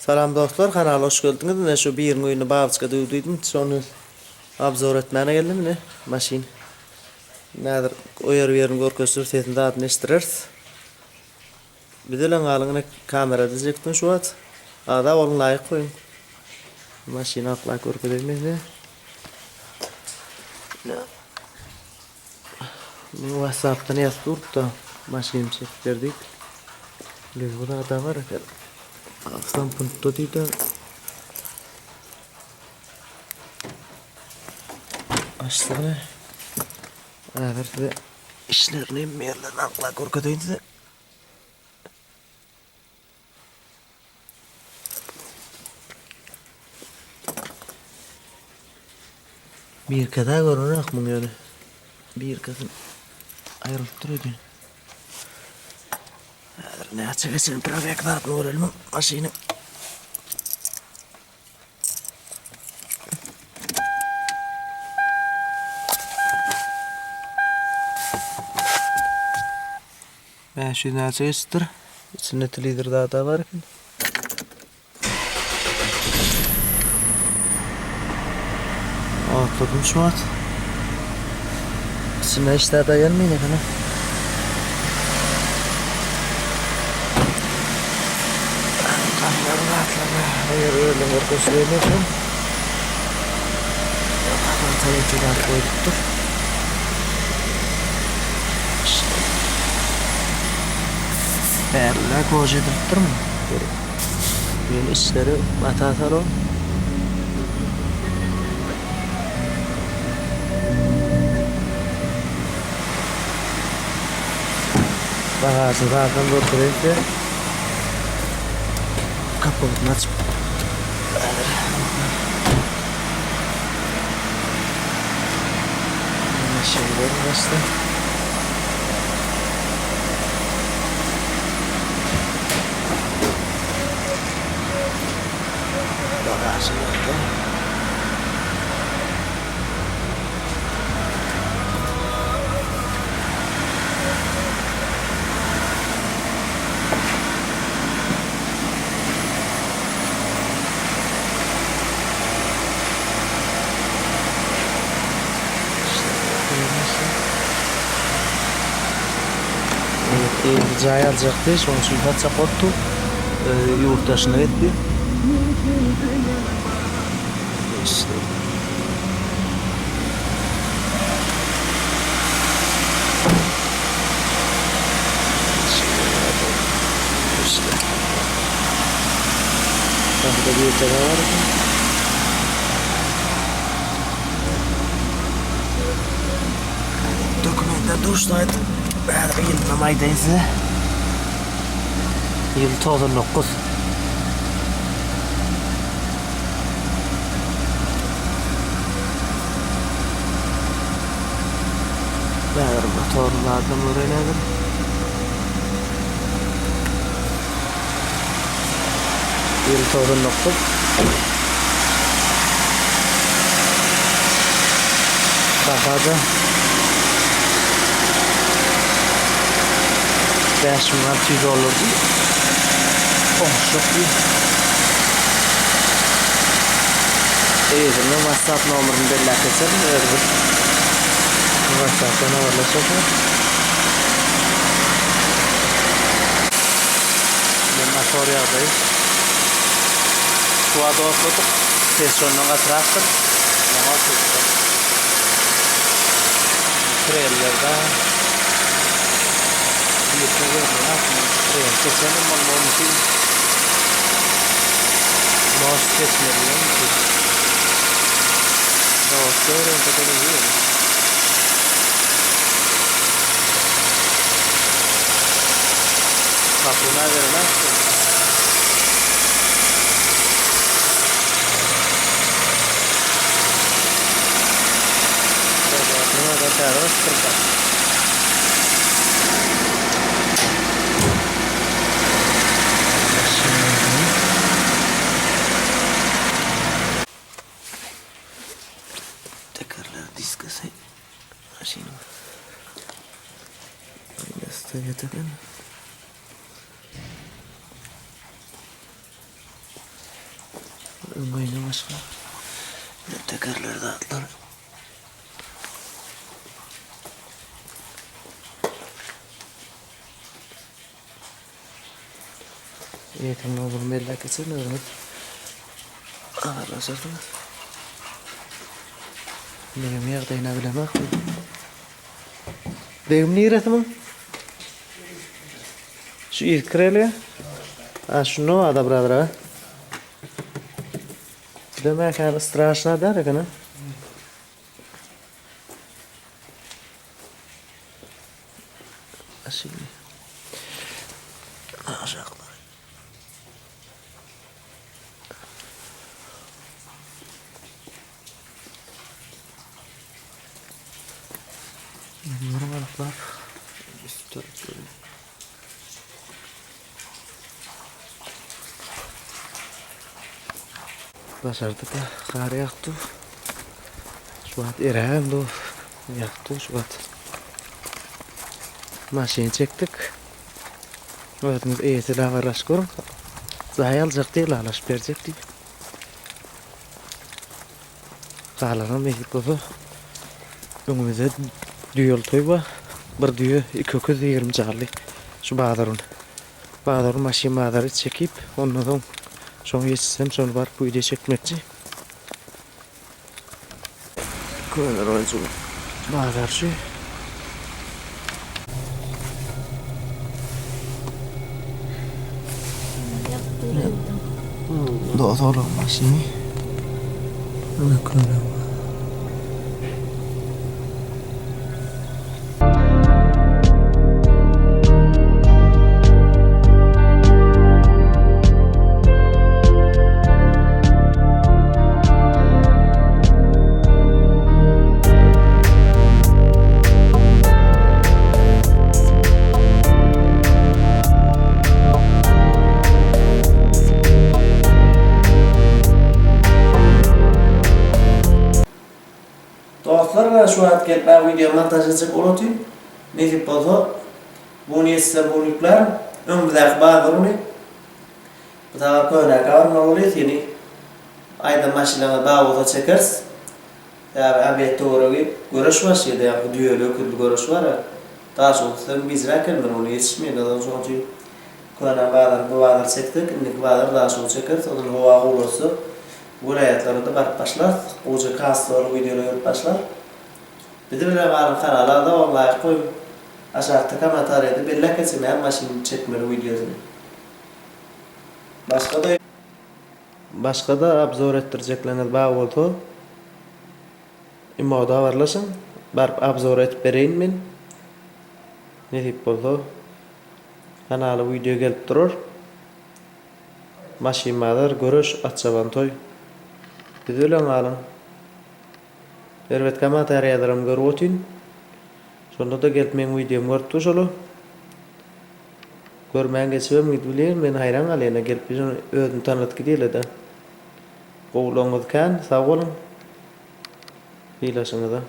Salam dostlar kanala hoş geldiňiz ine şu biriniň öýünde babyçka döwdüýdim şony obzor etmäne geldim ine maşyn häzir o ýer bu ýerini görkezişdir sesini zadyny eşitdireris biz bilen galyň ine kamerada çekdim şu wagt agza boluň laýk goýuň maşyny aklap görkezeýin men size ine Muny WhatsAppdan ýazyp durupda maşynymy çekip ber diýip. Lüwür adam bar eken. Aslan punktda diýdi. Açdygyny. Häzir size işlerini hemme ýerlerini aklap görkezeýin size. Birkada görünak muň ýöne. Birkasy aýrylyp dur öýdýän. Häzir näçe geçen probeg zatny görelim maşynyň. 500 näçe geçipdir. Içinde telewizor zada bar eken. Otladym şu wagt. İçinde hiç zada gelmeýän eken. Gapylaryň zatlaryny o ýere öýerden görkezip bermedim. Taýynça zat goýlupdyr. Bärler kož edilipdirmi? Ýöne içleri mata salon. Bagažyny zadyny görkezeyim size. Kapotyny açyp. Şeýle başda. Bagažy ýerde. Eýesi jaý aljakdy, şonuň üçin satjak bolupdy. Ýurt daşyna gitdi. Gapyda bir jaba bar eken. Dokumentler duşlaýdy. Häzir ýylynam aýdaýyn size. Ýyl 99. Häzir motoryny zadynam göreýin häzir. Ýyl 99. Bahada 5600 dollar diýip. Oňşuk diýip. Eýesine WhatsApp nomerini belläp geçerin, özüňiz WhatsAppdan habarlaşarsyňyz. Ine motor ýagdaýy. Suwa dostladyk. Ses şondan gatyrakdyr. Ýaňy oturdyk. Trellerde birisi görünýär. Trel geçenem bolmagy mümkin. Most geçmeli mümkin. Most öwrense de iyi. Kapuna vermez. Tekerler diskasy maşynyň. Aýnasy eken. Öň aýna başga. Tekerler zatlar. Eýesiniň nomerini belläp geçerin özüňiz habarlaşarsyňyz. Begim ýagdaýyna bilemok. Begim niresi bu? Şu yzky kirelge? Ha şunda bar-da brother ha. Bilemäkäm straşna däl eken ha. Şimdi aşaklar. Bunları balıklar üst tarafları. Daşarda-da gar ýagdy. Şu wagt eräbem dur. Ýagdy şu wagt. Maşyn çekdik. Özüňiz eýesi bilen habarlaşyp görüň. Jaý aljak diýip, ylalaşyp berjek diýip. Galanam nesip bolsa öňümizde düýeli toý bar. Bir düýe, iki öküz, 20 jally şu bazar güni. Bazar maşyn bazary çekip, ondan soň şoň ýetişsem şony baryp wideo çekmekçi. Köne roýjy bazar şu. Dozorlaň maşyny. Köne. Dostlar men şu wagt gelip ben wideo montaž etjek bolup otyryn. Nesip bolsa bu gün ýetişsem bu gün ýüklärin. Öňümizdäki bazar güni bu sapar könäkä barmaly bolýas ýene aýdan maşynaňyz bar bolsa çekeris. Sebäbi obed töweregi göreş başlaýar ýa-da düýeli öküzli göreş bar. Daşoguzdan gijräk gelmeli bolýar ýetişmeýär şonuň üçin köne bazary bu bazar çeksek indiki bazar Daşoguz çekeris ondan howa gowulaşsa Welaýatlara-da baryp başlarys. Gowja kassaly wideolar gelip başlar. Bizi bilen galyň kanala agza boluň laýk goýuň. Aşakda komentariýada belläp geçiň näme maşyn çekmeli wideosyny. Başgada Başgada obzor etdirjeklerňiz bar bolsa imoda habarlaşyň baryp obzor edip bereýin men. Nesip bolsa kanala wideo gelip durar. Maşyn bazar göreş atçaban toý. Biz bilen galyň. Erbet komentariýa ýazaram görüp otyn. Şonda-da gelip meň wideomy görüp dur şola. Görmän geçibem gidibilir. Men haýran galýan gelip özüni tanadyp gidýärler-de. Gowularyňyz kän sag boluň. Sylaşyňyza.